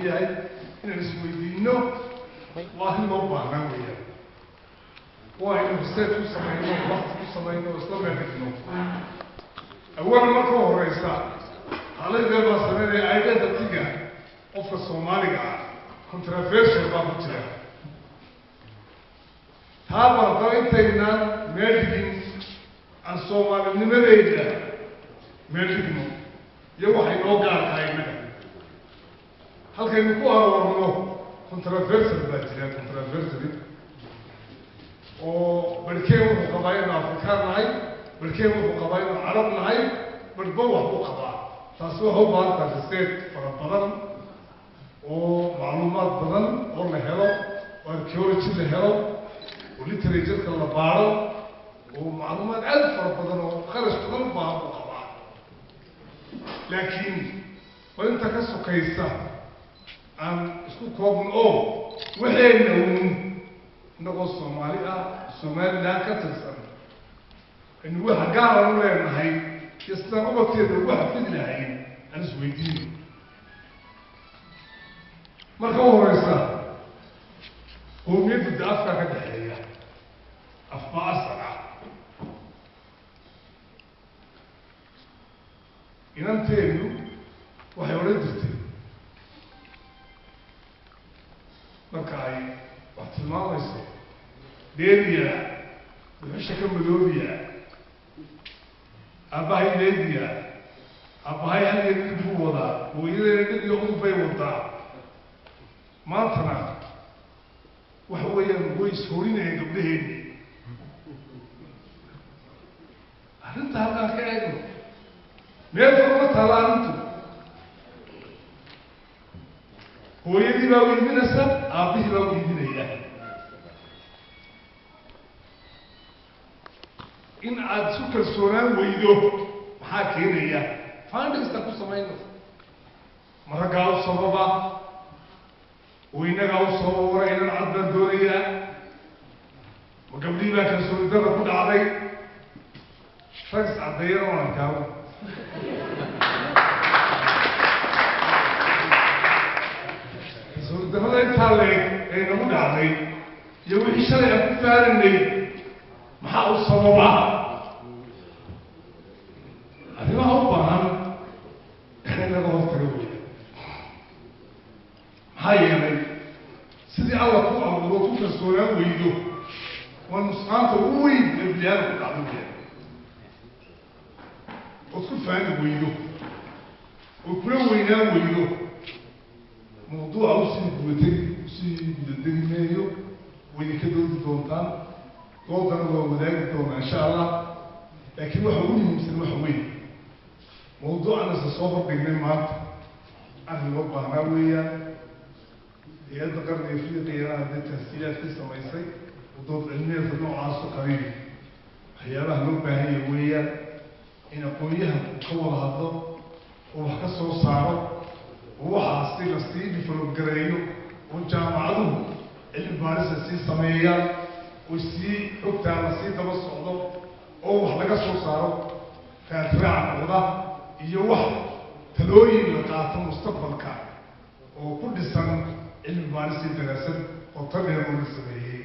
Yahay inaan isweydiino waa arrin loo baahnaa weeyaan. Waa aynu research ku samayno, waqti ku samayno, isla meel dhigno. Awal marka u horeysa taariikhdeed baa sameynaya identity-ga qofka Soomaaliga ah, controversial baa ku jira. Taa barto intaynaan meel dhigin, aan Soomaalinimadeyda meel dhigno iyo waxay noo gaartahay innaga halkaynu ku aroorno. Controversial baa jira, controversial oo barhkeen wuxuu qabaa inuu Afrikaan nahay, barhkeen wuxuu qabaa inuu Carab nahay, barhba wax buu qabaa. Taasi waxay u baahan tahay research fara badan oo macluumaad badan oo la helo, oo archaeology la helo, oo literature-ka la baaro, oo macluumaad aad u fara badan oo kharash badan u baahan buu qabaa. Laakiin waa inta ka sokaysa aan isku koobno oo waxayna uun innagoo Soomaali ah, Somaliland ka tirsan, aynu waxa gaaran u leenahay iyo sidaan ubadkeeda ugu xafidi lahayn aan isweydiino. Marka u horeysa, qowmiyaddu de afkaa ka dhexeeya, afba asal ah. Inanteenu waxay odhan jirtay marka ay wax tilmaamayso: "Dheeriya dhuxusha ka madoobiya, aabbahay leediya, aabbahay hal iyo dhib buu wadaa, hooyadeena dhib iyo udub bay wadaa." Maantana waxa weeyaan way ishorinayeen gabdhaheeni. Arrinta halkaan ka eegno, meel fog ma taalla arrintu. Hooyadii baa u iibinaysa, aabbihii baa u iibinaya. In aada isu kalsoonaan weydo maxaa keenaya? Findings-ta ku samayno, ma raggaa u sababa oo innagaa u sababa? Wara inan cad baan doonayaa. Ma gabdhihii baa kalsooni darra ku dhacday? Rag is caddeeyana waan arkaaba. Kalsooni darrada intaa leeg ee nagu dhacday iyo wixii shalay aan ku faaranay maxaa u sababa? Arrimaha u baahan in laga hortago weya. Maxaa yeelay, sidii Alla ku abuuro ku kalsoonaan weydo waa nusqaanta ugu weyn ee biniaadam ku dhacdo weya. Ood ku faani weydo oo kula weynaan weydo. Mawduuca usii gudategi, usii gudadegi meeyo. Way ka doodi doontaan, doodana waa wadaagi doonaa insha Allah. Laakiin waxa ugu muhiimsan waxa weeye mawduucan isa soo hordhignay maanta arrin loo baahnaa weeyaan. Hay-adda Qarniga Afriqiyana hadday tahsiilaad ka samaysay oo dood cilmiyeedka noocaasu qabiili, waxyaabaha loo baahan yahay weeyaan in aqoon-yahan uu ka wada hadlo oo wax ka soo saaro, oo waxaasi la sii develop gareeyo, oo jaamacaduhu cilmi baarisa sii sameeyaan, oo sii xogtaa la sii daba socdo, oo wax laga soo saaro raadraac noqda iyo wax talooyin la qaato mustaqbalka oo ku dhisan cilmi baaris iyo daraasad qoto dheer oo la sameeyey.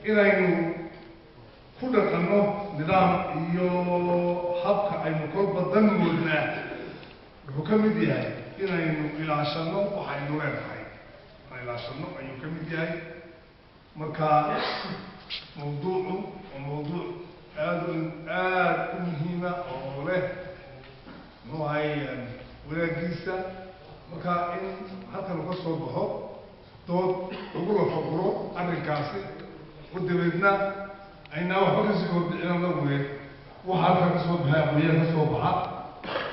Inaynu ku dhaqanno nidaam iyo habka aynu kolba dan moodnaa wuxuu ka mid yahay inaynu ilaashano waxaynu leenahay, aan ilaashano ayuu ka mid yahay. Marka mawduucu waa mawduuc aada u aada u muhiima oo leh, muxuu ahay, wanaagiisa. Marka in halkan uu ka soo baxo dood lagu lafaguro arrinkaasi, oo dabeedna aynaa waxba kasii hordhicin anaguye, waxa halkan ka soo baxay aqoonyahan ka soo baxa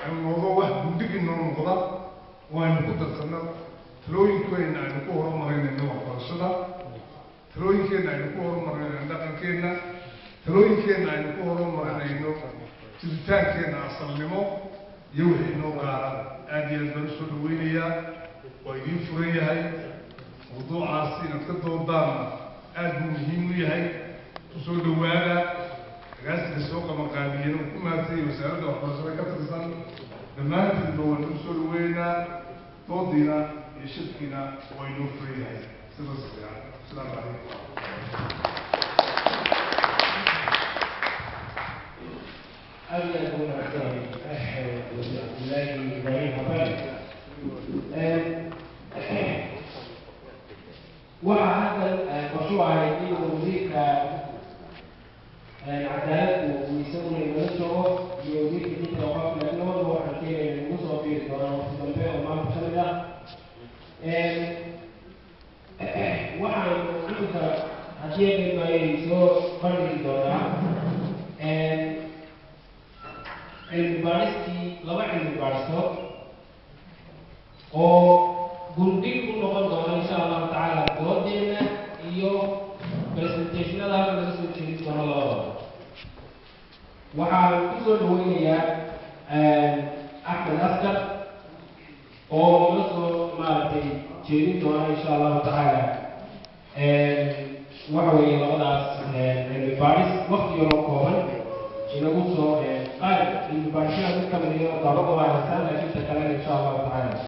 aynu noqdo wax gundhigi noo noqda oo aynu ku darsano talooyinkeenna aynu ku horumarinayno waxbarashada, talooyinkeenna aynu ku horumarinayno dhaqankeenna, talooyinkeenna aynu ku horumarinayno jiritaankeenna asalnimo iyo wixii inoo gaara. Aad iyo aad baan usoo dhaweynayaa, waa idiin furan yahay mawduucaasi inaad ka doodaanna, aad buu muhiim u yahay. Kusoo dhawaada. Agaasiga soo qabanqaabiyeen oo ku maadsanyay wasaaradda waxbarashada ka tirsan. Dhammaantiinba waan u soo dhaweynaa, doodiina iyo shirkiina waa inoo furan yahay si rasmi ah. Asalaamu calaykum. Aad iyo aad ugu mahadsanyahay Wasiir Cabdullaahi Ibraahim Habane. Waxaa hadda qorshu ahayd in wasiirka cadaaladdu uu isaguna inala joogo iyo wasiirka diinta awqaafka, laakiin labadaba waxaan keenaya inagu soo biiri doonaan waqti dambe oo maanta ka mid ah. Waxaan iminka haddii ay maayay soo bandhigi doonaa cilmi baadhistii, laba cilmi baadhisood oo gundhig u noqon doona insha Allahu tacaala doodeena iyo presentationada halka laga soo jeedin doono labadaba. Waxaan kusoo dhaweynayaa Axmed Askar oo ila soo maaragtay jeedin doona insha Allahu tacaala waxa weeye labadaas cilmi baadhis waqti yaroo kooban inagu soo qaar cilmi baadhisyaha mid kamid iyo daba goba haystaan, laakiin ta kalena insha Allahu tacaala.